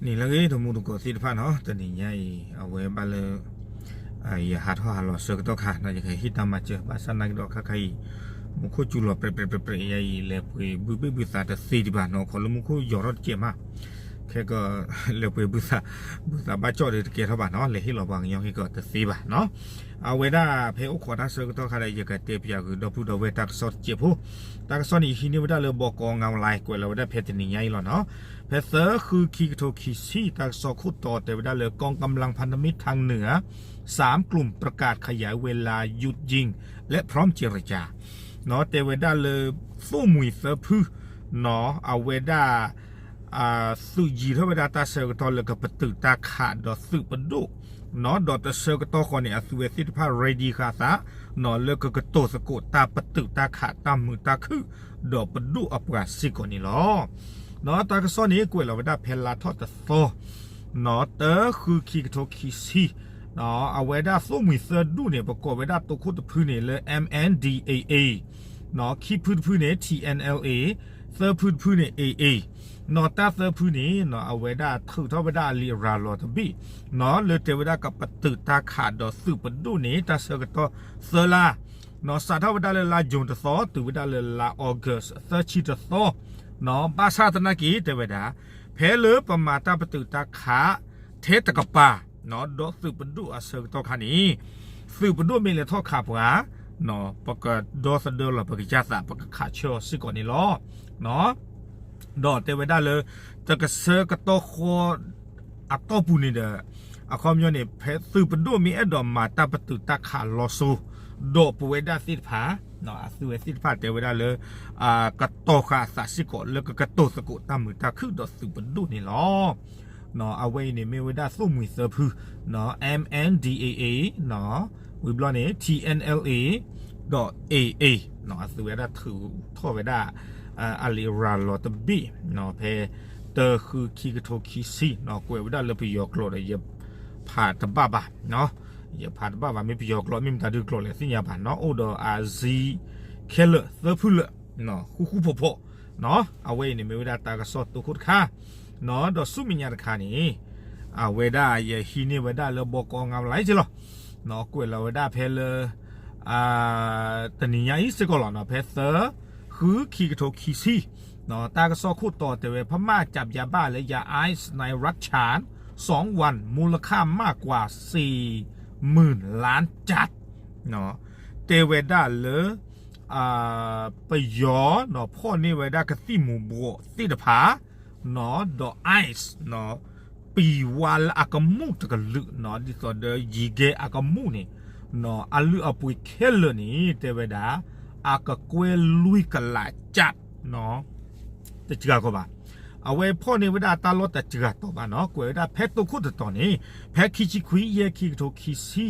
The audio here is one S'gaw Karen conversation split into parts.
နံၤလၢအဂ့ၤ တမူတကိးသ့ၣ်တဖၣ်နီၤ, တနံၤညါအံၤ အဝဲဘၣ်လၢ ယဟးထီၣ်ဟးလီၤဆၢကတီၢ်ခါနီၤ, ယကဟ့ၣ်တၢ်မၤစၢၤ ဘၣ်ဆၣ်နာ်က့ဒီးခါခါအံၤ မူခိၣ်စူၤလီၤပြဲးပြဲးပြဲးပြဲး ယၤအံၤ လဲၤပှ့ၤဘုဘ့ၣ်ဘုသးတသ့ဒံးဘၣ်နီၤ, ခီလၢမူခိၣ်ယီၤထီၣ်တကဲးမး, ခဲက လဲၤပှ့ၤဘုသး ဘုသးဘၣ်ကၠီၣ်ဒီးတကဲထီၣ်ဘၣ်နီၤ, လဲၤဟ့ၣ်လီၤပှၤကညီဟ့ၣ်ကီးတသ့ဘၣ်နီၤ. အဝဲဒၣ်ဖဲအိၣ်ခိးတၢ်ဆၢကတီၢ်ခါဒီး ယကတဲပၠးဂုာ်ဒီပုၢ်ဒီဝဲၢ်တၢ်ကစီၣ်တစဲးဖိ, တၢ်ကစီၣ်န့ၣ် ယဟံးန့ၢ်ဝဲဒၣ်လၢ ဘီကီ online ကွဲးလီၤဝဲဒၣ်ဖဲတနံၤညါအံၤလီၤနီၤ, ဖဲသၢဃုခံကထိခံဆံ တၢ်ကစီၣ်ခိၣ်တီတဲဝဲဒၣ်လၢ กองกำลังพันธมิตรทางเหนือ สามกลุ่มประกาศขยายเวลาหยุดยิง และพร้อมเจรจา နီၤ, တဲဝဲဒၣ်လၢ သိၣ်မှံၤသၢဖု နီၤ, အဝဲဒၣ် သုးယံၤထီၣ်ဝဲဒၣ်တၢ်ဆၢကတီၢ်လၢကပတုာ်တၢ်ခးဒီးသုးပဒိၣ်, နီၤ, ဒီးတဆၢကတီၢ်ဃီန့ၣ် အသုဝဲသ့ၣ်တဖၣ် ready ဃာ်သး, နီၤ, လၢကကတိၤသကိးတၢ်ပတုာ်တၢ်ခးတၢ်မုာ်တၢ်ခုၣ် ဒီးပဒိၣ်အပှၤစ့ၢ်ကီးန့ၣ်လီၤ. နီၤ, တၢ်ကစီၣ်န့ၣ် ကွဲးလီၤဝဲဒၣ်ဖဲလါထီၣ်တသီ နီၤ, သၢဃုခံကထိခံဆံ, နီၤ, အဝဲဒၣ်သိၣ်မှံၤသၢဒူၣ်န့ၣ် ပကိးဝဲဒၣ်တိခိၣ်တဖုန့ၣ်လၢ M N D A A, နီၤ, ခံဖုတဖုန့ၣ် T N L A, သၢဖုတဖုန့ၣ် A A, နီၤ, တၢ်သၢဖုန့ၣ် နီၤ, အဝဲဒၣ်ထုးထီၣ်ဝဲဒၣ်အလံာ်အရၤလီၤတဘ့ၣ်, နီၤ, လၢတဲဝဲဒၣ်ကပတုာ်တၢ်ခးဒီးသုးပဒိၣ်န့ၣ် တၢ်ဆၢကတီၢ်သၢလါ, နီၤ, စးထီၣ်ဝဲဒၣ်လၢလါ June တသီ တုၤဝဲဒၣ်လၢလါ August သၢဆံတသီ, နီၤ, ဘၣ်ဆၣ်သနာ်က့တဲဝဲဒၣ် ဖဲလၢပမၤတၢ်ပတုာ်တၢ်ခး ထဲတကပၤ နီၤ, ဒီးသုးပဒိၣ်အဆၢကတီၢ်ခါန့ၣ် သုးပဒိၣ်မ့ၢ်လဲၤထီၣ်ခးပှၤ နီၤ, ပကဒီသဒၢလီၤပကစၢ်သး ပကခးဆၢအီၤစ့ၢ်ကီးန့ၣ်လီၤ. နီၤ, ဒီးတဲဝဲဒၣ်လၢ တကဆၢကတီၢ်ဃီ အတီၢ်ပူၤန့ၣ်ဒီး အခီပညီန့ၣ် ဖဲသုးပဒိၣ်မ့ၢ်အဲၣ်ဒိးမၤတၢ်ပတုာ်တၢ်ခးလီၤစိၤ ဒီးပဝဲဒၣ်သ့ၣ်တဖၣ် နီၤ, အသုးဝဲသ့ၣ်တဖၣ်တဲဝဲဒၣ်လၢ ကတီၤဃာ်အသးစ့ၢ်ကီးလၢကကတိၤသကိးတၢ်မုာ်တၢ်ခုၣ်ဒီးသုးပဒိၣ်န့ၣ်လီၤ. နီၤ, အဝဲအံၤန့ၣ်မ့ၢ်ဝဲဒၣ်သိၣ်မှံၤသၢဖု နီၤ, M N D A A, နီၤ, ဝံၤဘျီန့ၣ် T N L A ဒီး A A, နီၤ, အသုးဝဲဒၣ်ထုးထီၣ်ဝဲဒၣ် အလံာ်ရၤလီၤတဘ့ၣ် နီၤ, ဖဲသၢဃုခံကထိခံဆံ နီၤ, ကွဲးဝဲဒၣ်လၢပယီၤကျိာ်ဒီး ယဖးတဘၣ်ဘၣ်, နီၤ, ယဖးတဘၣ်ဘၣ် မ့ၢ်ပယီၤကျိာ် မ့ၢ်မတၤဒုကျိာ်လဲၣ်သ့ၣ်ညါဘၣ်, နီၤ, အိၣ်ဒီးအစံခဲလၢာ်သၢဖုလၢာ် ဃူဃူဖိးဖိး, နီၤ, အဝဲအံၤန့ၣ်မ့ၢ်ဝဲဒၣ်တၢ်ကစီၣ်တိခိၣ်တခါ, နီၤ, ဒီးဆူမဲာ်ညါတခါန့ၣ် အဝဲဒၣ်ယဟံးန့ၢ်ဝဲဒၣ်လၢ ဘီကီ online က့လီၤ, နီၤ, ကွဲးလီၤဝဲဒၣ်ဖဲလၢ တနံၤညါအံၤစ့ၢ်ကီးလီၤ, နီၤ, ဖဲသၢဃုခံကထိခံဆံ, နီၤ, တၢ်ကစီၣ်ခိၣ်တီတဲဝဲ พม่าจับยาบ้าและยาไอซ์ในรัฐฉาน สองวัน มูลค่ามากกว่าสี่หมื่นล้านจัด, နီၤ, တဲဝဲဒၣ်လၢ ပယီၤ နီၤ, ဖီၣ်န့ၢ်ဝဲဒၣ်ကသံၣ်မူၤဘှီးသ့ၣ်တဖၣ် နီၤ, ဒီး ice နီၤ, ပံၤဝါလၢအကမူၣ်တကလုာ် နီၤ, ဒ်သိးဒီးယံၤကဲအကမူၣ်န့ၣ် နီၤ, အလုၢ်အပှ့ၤခဲလၢာ်န့ၣ် တဲဝဲဒၣ် အကကွဲလွံၢ်ကလးကၠး, နီၤ, တစှၤကီးဘၣ်. အဝဲဖီၣ်န့ၢ်ဝဲဒၣ်တၢ်လီၢ်တစှၤတီၤဘၣ်နီၤ, ကွဲးဝဲဒၣ်ဖဲတိခိၣ်တတီၤန့ၣ် ဖဲခံဆံခွံ ယဲၢ် ခံကထိခံဆံ,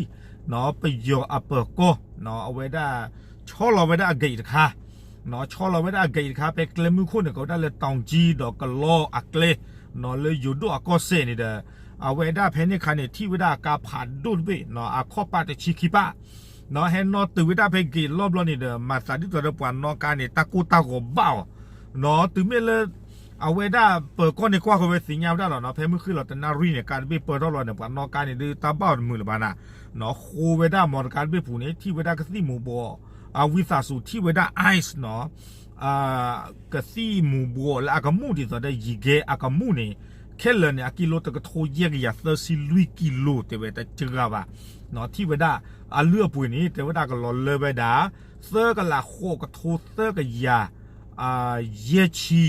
နီၤ, ပယီၤအပၢၤကီၢ် နီၤ, အဝဲဒၣ် ဆီလီၤဝဲဒၣ်အ gate တခါ, နီၤ, ဆီလီၤဝဲဒၣ်အ gate တခါ ဖဲကျဲမုၢ်ခိၣ်န့ၣ် ကိးဝဲဒၣ်လၢ တောင်ကြီး ဒီးကလီအကျဲ, နီၤ, လၢယိၤဒိၣ်အကီၢ်စဲၣ်န့ၣ်ဒီး အဝဲဒၣ်ဖဲန့ၣ်ခါန့ၣ် ထံၣ်ဝဲဒၣ်အကါဖးဒိၣ်တဘ့ၣ် နီၤ, အခီၣ်ပၢ်တဆံခံပၢ်, နီၤ, ဟဲနီၣ်တုၤဝဲဒၣ်ဖဲ gate လီၢ်ဘျီန့ၣ်ဒီး မၤသးဒ်သိးဒီးပှၤနီၣ်ကါန့ၣ် တၢ်ကိၢ်တၢ်ဂီၤဘၣ်အီၤ, နီၤ, တုၤမ့ၢ်လၢ အဝဲဒၣ်ပၢၤကီၢ်န့ၣ်ကွၢ်ဃီဝဲသ့ၣ်ညါဝဲဒၣ်လီၤနီၤ, ဖဲမုၢ်ဃ့ၢ်လီၤတနၣ်ရံၣ်န့ၣ် ကါတဘ့ၣ်ပၢထီၣ်လီၤန့ၣ် ပှၤနီၣ်ကါန့ၣ်ဒုးတၢ်ဘၣ်အီၤတမုာ်လၢၤဘၣ်နၤ, နီၤ, ဃိဝဲဒၣ်မီတကါတဘ့ၣ်ပူၤန့ၣ် ထံၣ်ဝဲဒၣ်ကသံၣ်မူၤဘှီး, အဝံသးစူၤ ထံၣ်ဝဲဒၣ် ice နီၤ, ကသံၣ်မူၤဘှီးလၢအကမူၣ်ဒ်သိးဒီးယံၤကဲအကမူၣ်န့ၣ် ခဲလၢာ်န့ၣ် အကံလိတကထိယဲၢ်ကယၤသၢဆံလွံၢ်ကံလိ တဲဝဲတစှၤဘၣ်, နီၤ, ထံၣ်ဝဲဒၣ် အလုၢ်အပှ့ၤန့ၣ် တဲဝဲဒၣ်ကလီၤလၢဝဲဒၣ် သၢကလးဃိးကထိသၢကယၤ ယဲၢ်ဆံ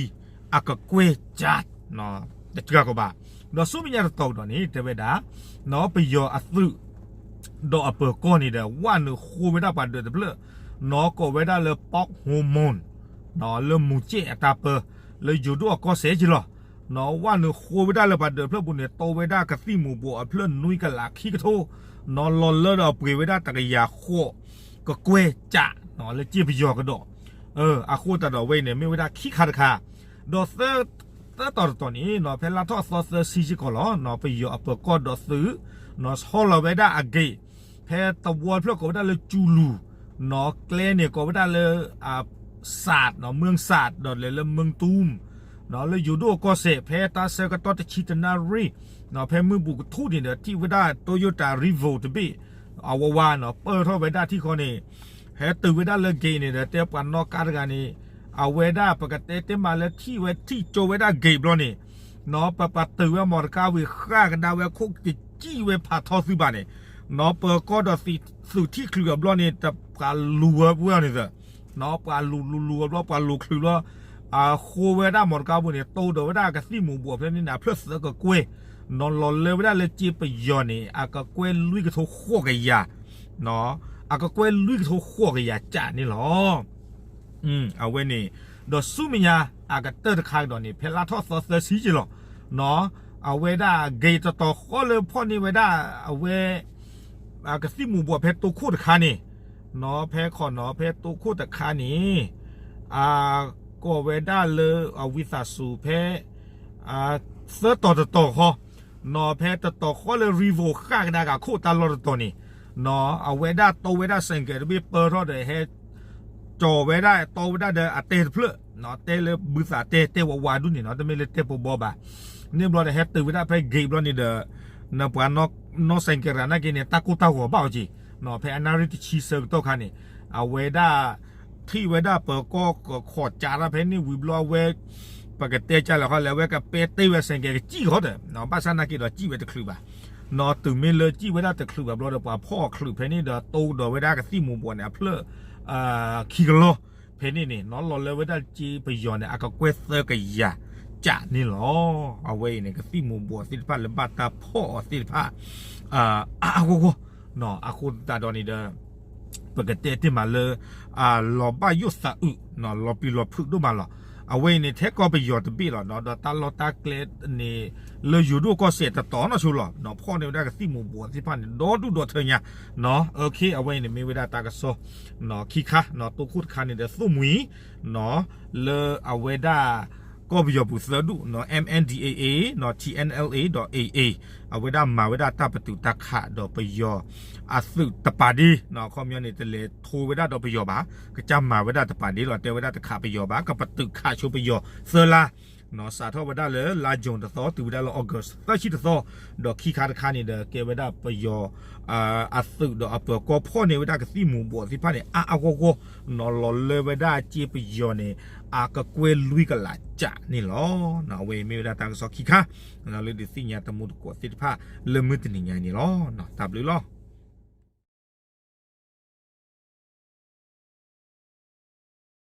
အကကွဲၢ်ကၠး တစှၤကီးဘၣ်, ဒီးဆူမဲာ်ညါတတီၤကဒီးန့ၣ် တဲဝဲဒၣ် နီၤ, ပယီၤအသုး ဒီးအပၢၤကီၢ်န့ၣ်ဒီး ဝဲနုာ်ဃိဝဲဒၣ်ပှၤဒၢးတဖျၢၣ် နီၤ, ကိးဝဲဒၣ်လၢ ပေါက်ဟူးမုၢ် နီၤ, လၢမူၤစဲၣ်အတၢ်ပၢ လၢယိၤဒိၣ်အကီၢ်စဲၣ်က့လီၤ, နီၤ, ဝဲနုာ်ဃိဝဲဒၣ်လၢပှၤဒၢးတဖျၢၣ်ပူၤန့ၣ် တီဝဲဒၣ်ကသံၣ်မူၤဘှီးအဖျၢၣ်နွံကလးခံကထိ, နီၤ, လီၤလၢဒီးပှ့ၤဝဲဒၣ်တကယၤဃိး ကကွဲၢ်ကၠး နီၤ, လၢစ့ပယီၤကဒီး, အဃိသတးဒီးအဝဲအံၤန့ၣ် မ့ၢ်ဝဲဒၣ်ခံခါတခါ, ဒီးသၢ သၢတီၤတတီၤန့ၣ် နီၤ, ဖဲလါထီၣ်သီသၢဆံစ့ၢ်ကီးလီၤ, နီၤ, ပယီၤအပၢၤကီၢ်ဒီးသုး နီၤ, ဆီလီၤဝဲဒၣ်အ gate ဖဲသဝီတဖျၢၣ်ကိးဝဲဒၣ်လၢစူလူၤ, နီၤ, ကျဲန့ၣ်ကိးဝဲဒၣ်လၢ စးဒ် နီၤ, မုၢ်စးဒ် ဒီးလဲၤလၢမုၢ်တူမ် လၢယိၤဒိၣ်ကီၢ်စဲၣ် ဖဲတၢ်ဆၢကတီၢ်တဆံတနၣ်ရံၣ် ဖဲမုၢ်ဘူးကထူၣ်န့ၣ်ဒီး ထံၣ်ဝဲဒၣ် Toyota Revo တဘ့ၣ် အဝဲဝါနီၤ ပၢၢ်ထီၣ်ဝဲဒၣ်ထံၣ်ဃီန့ၣ် ဟဲတုၤဝဲဒၣ်လၢ gate န့ၣ်ဒီး တဲပှၤနီၣ်ကါတဂၤန့ၣ် အဝဲဒၣ်ပကတဲတ့ၢ်မးလၢထံၣ်ဝဲထံၣ်ကၠိဝဲဒၣ် gate ဘျီန့ၣ် နီၤ ပပတုာ်ဝဲ မော်တော်ကားဝံၤ ဃၣ်ကဒါဝဲခိၣ်ကစံၣ်ဝဲဖးထီသုဘၣ်န့ၣ် နီၤ ပၢၤကီၢ်ဒီးသုးထံၣ်ချုးအဘျီန့ၣ် တပှၤလူၤဝဲပှဲၤအီၤန့ၣ်သၢ နီၤ ပှၤလူၤလူၤလူၤအဘျီ ပှၤလူၤချုးဘျီ အဃိဝဲဒၣ်မော်တော်ကားဝံၤန့ၣ် တိၢ်ဒီးဝဲဒၣ်ကသံၣ်မူၤဘှီးဖဲန့ၣ်န့ၣ် အဖျၢၣ်သၢကကွဲၢ် နီၤ လီၤလၢဝဲဒၣ်လၢစ့ပယီၤန့ၣ် အကကွဲၢ်လွံၢ်ကထိဃိးကယၤ အကကွဲၢ်လွံၢ်ကထိဃိးကယၤကၠးန့ၣ်လီၤ. အဝဲန့ၣ် ဒီးဆူမဲာ်ညါ အကတၢၢ်တခါကဒီးန့ၣ် ဖဲလါထီၣ်သီသၢဆံက့ၤလီၤ နီၤ အဝဲဒၣ် gate တတီၤဃီလၢဖီၣ်န့ၢ်ဝဲဒၣ် အဝဲ ကသံၣ်မူၤဘှီးဖဲတိခိၣ်တခါန့ၣ် နီၤ ဖဲခီနီၤ ဖဲတိခိၣ်တခါန့ၣ် အ ကိးဝဲဒၣ်လၢအဝံသးစူၤဖဲ သၢတီၤတတီၤဃီ နီၤ ဖဲတတီၤဃီလၢ Revo ဃၣ်ကဒါဂၤခိၣ်တၢ်လီၢ်တတီၤန့ၣ် နီၤ အဝဲဒၣ်တိဝဲဒၣ် ဆိုင်ကယ် တဘ့ၣ်ပၢၢ်ထီၣ်ဒီးဟဲ ကၠီၤဝဲဒၣ် တိဝဲဒၣ်ဒီးအတဲတဖျၢၣ် နီၤ တဲလၢဘုသးတဲ တဲဝးဝးဒူၣ်န့ၣ်နီၤ တမ့ၢ်လၢတဲပဘီဘၣ် န့ၣ်ဘျီဒီးဟဲတုၤဝဲဒၣ်ဖဲ gate ဘျီန့ၣ်ဒီး နပှၤနီၣ် ဆိုင်ကယ် ရၤနာ်က့န့ၣ် တၢ်ကိၢ်တၢ်ဂီၤဘၣ်အီၤက့ၤ နီၤ ဖဲအနၣ်ရံၣ်တဆံဆၢကတီၢ်ခါန့ၣ် အဝဲဒၣ် ထံၣ်ဝဲဒၣ်ပၢၤကီၢ်ကခီၣ်ကၠးတၢ်ဖဲန့ၣ်ဝံၤဘျီအဝဲ ပကတဲကၢ်လဲၣ်ဃီလဲၣ် အဝဲကပဲတ့ၢ်ဝဲ ဆိုင်ကယ် ကစံၣ်ဃီဒီး ဘၣ်ဆၣ်နာ်က့ဒီးစံၣ်ဝဲတချုးဘၣ် နီၤ တုၤမ့ၢ်လၢစံၣ်ဝဲဒၣ်တချုးဘၣ်ဘျီဒီး ပှၤဖီၣ်အီၤချုးဖဲန့ၣ်ဒီး တိၢ်ဒီးဝဲဒၣ်ကသံၣ်မူၤဘှီးန့ၣ် အဖျၢၣ် ခံကလီၢ် ဖဲန့ၣ်န့ၣ် နီၤ လီၤလၢဝဲဒၣ်စ့ပယီၤန့ၣ် အကကွဲၢ်သၢကယၤကၠးန့ၣ်လီၤ. အဝဲအံၤန့ၣ် ကသံၣ်မူၤဘှီးသ့ၣ်တဖၣ်လၢဘၣ်တၢ်ဖီၣ်အီၤသ့ၣ်တဖၣ် အါအါဂီၢ်ဂီၢ် အဃိသတးဒီးန့ၣ်ဒီး ပကတဲတ့ၢ်မးလၢ လီၤဘၣ်ယိၣ်သးအုး လီၤပျံၤလီၤဖုးဒိၣ်မးလီၤ. အဝဲအံၤန့ၣ် ထဲကီၢ်ပယီၤတဘ့ၣ်လီၤ ဒီးတၢ်လီၢ်တၢ်ကျဲန့ၣ် လၢယိၤဒိၣ်ကီၢ်စဲၣ်တတီၤနီၢ်ဆိလီၤ ဖီၣ်န့ၢ်ဝဲဒၣ်ကသံၣ်မူၤဘှီးသ့ၣ်တဖၣ်န့ၣ် ဒီဒူၣ်ဒီထၢညါ အဝဲအံၤန့ၣ်မ့ၢ်ဝဲဒၣ်တၢ်ကစီၣ် ခံခါ တိခိၣ်တခါန့ၣ်ဒီးသိၣ်မှံၤ လၢအဝဲဒၣ် ကီၢ်ပယီၤပူၤသၢဒူၣ် MNDAA, TNLA ဒီး AA အဝဲဒၣ်မၤဝဲဒၣ်တၢ်ပတုာ်တၢ်ခးဒီးပယီၤအသုးတပာ်ဒ့ အခီပညီန့ၣ် တလဲၤထိဝဲဒၣ်ဒီးပယီၤဘၣ် ကစၢ်မၤဝဲဒၣ်တပာ်ဒ့လီၤ တဲဝဲဒၣ်တခးပယီၤဘၣ် ကပတုာ်ခးဆိပယီၤသၢလါ စးထီၣ်ဝဲဒၣ်လၢလါ June တသီ တုၤဝဲဒၣ်လၢ August သၢဆံတသီ ဒီးခံခါတခါန့ၣ်ဒီး ကဲဝဲဒၣ်ပယီၤ အသုးဒီးအပၢၤကီၢ်ဖီၣ်န့ၢ်ဝဲဒၣ်ကသံၣ်မူၤဘှီးသ့ၣ်တဖၣ်န့ၣ် အါအါဂီၢ်ဂီၢ် လီၤလၢဝဲဒၣ်စ့ပယီၤန့ၣ် အကကွဲၢ်လွံၢ်ကလးကၠးန့ၣ်လီၤ. အဝဲအံၤမ့ၢ်ဝဲဒၣ်တၢ်ကစီၣ်ခံခါ လၢဒုးသ့ၣ်ညါတမူတကိးသ့ၣ်တဖၣ် လၢမုၢ်တနံၤညါအံၤန့ၣ်လီၤ. တၢ်ဘျုးလီၤ.